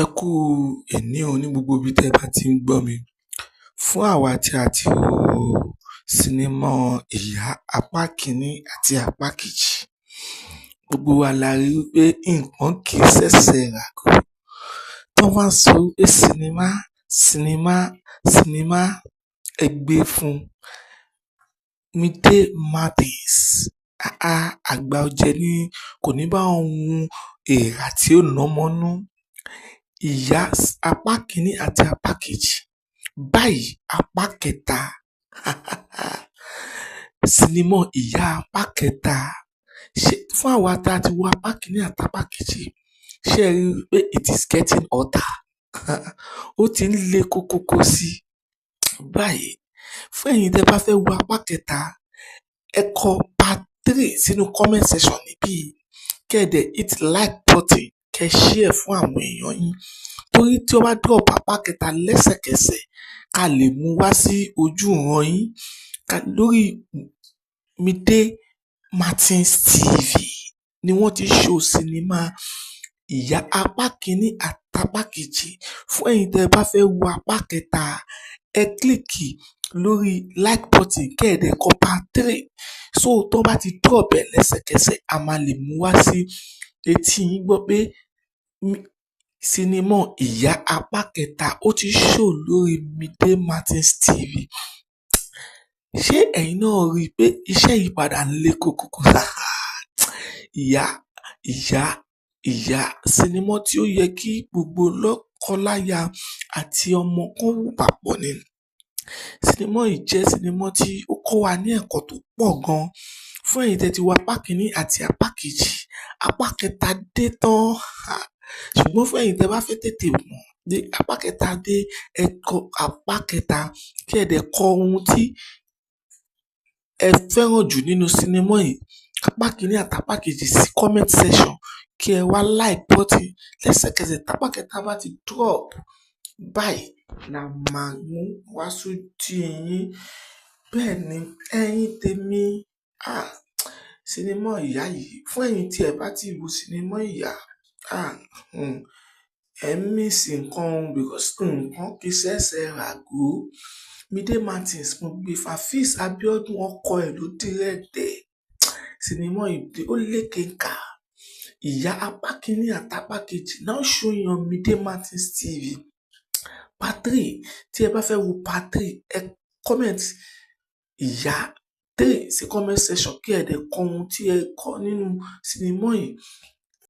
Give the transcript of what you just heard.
Ẹ kú èní o ní gbogbo ibi tẹ́ ẹ bá ti ń gbọ́ mi. Fún àwa tí a ti wo sinimá Ìyá apá kìíní àti apá kejì, gbogbo wa la rí i pé nǹkan kì í ṣẹ̀ṣẹ̀ ràgó. Tí wọ́n bá ń sọ wípé sinimá, sinimá, sinimá, ẹ gbé fún Mide Martins. Àgbà ọ̀jẹ̀ ni, kò ní bá wọn hun èèrà tí ó nọ́mọ nú. Ìyá apá kìíní àti apá kejì, báyìí apá kẹta. Sinimá Ìyá apá kẹta. Ṣé fún àwa tá a ti wo apá kìíní àti apá kejì, ṣé ẹ rí i pé it is getting hotter? Ó ti ń le kókókó sí i báyìí. Fún ẹ̀yin tẹ́ bá fẹ́ wo apá kẹta, ẹ kọ part three sínú comment section níbí, kẹ́ ẹ dẹ̀ hit like button, kẹ́ ẹ share fún àwọn èèyàn yín, torí tí ó bá drop apá kẹta lẹ́sẹ̀kẹsẹ̀, ká lè mú wá sí ojú ìran yín lórí Mide Martins TV ni wọ́n ti show sinimá Ìyá apá kìíní àti apá kejì. Fún ẹ̀yin tẹ́ ẹ bá fẹ́ wo apá kẹta, ẹ click lórí like button, kẹ́ ẹ dẹ̀ kọ part three, so tó bá ti drop ẹ̀ lẹ́sẹ̀kẹsẹ̀, a máa lè mú wá sí etí yín gbọ́ pé sinimá Ìyá apá kẹta, ó ti show lórí Mide Martins TV. Ṣé ẹ̀yin náà rí i pé iṣẹ́ yìí padà ń lé kókókó? Ìyá, Ìyá, Ìyá, sinimá tí ó yẹ kí gbogbo lọ́kọláya àti ọmọ kan wò papọ̀ ni. Sinimá yìí jẹ́ sinimá tí ó kọ́ wa ní ẹ̀kọ́ tó pọ̀ gan. Fún ẹ̀yin tẹ́ ti wo apá kìíní àti apá kejì, apá kẹta dé tán. Ṣùgbọ́n fún ẹ̀yin tẹ́ bá fẹ́ tètè mọ̀ dé apá kẹta dé, ẹ kọ apá kẹta, kí ẹ dẹ̀ kọ ohun tí ẹ fẹ́ràn jù nínú sinimá yìí, apá kìíní àti apá kejì, sí comment section, kí ẹ wá like button. Lẹ́sẹ̀kẹsẹ̀ tápá kẹta bá ti drop báyìí la máa mú wá sójú yín. Bẹ́ẹ̀ ni, ẹ̀yin tèmi, sinimá Ìyá yìí, fún ẹ̀yin tí ẹ bá ti wo sinimá Ìyá, ẹ ń miss nǹkan, because nǹkan kì í ṣẹ̀ṣẹ̀ ràgó. Mide Martins, mo gbé Afeez Abiodun, ọkọ ẹ̀ ló direct ẹ̀. Sinimá yìí ó lékenkà. Ìyá apá kìíní àti apá kejì now showing on Mide Martins TV. Part three, tí ẹ bá fẹ́ wo part three, ẹ comment Ìyá three sí comment section, kí ẹ dẹ̀ kọ ohun tí ẹ kọ́ nínú sinimá yìí.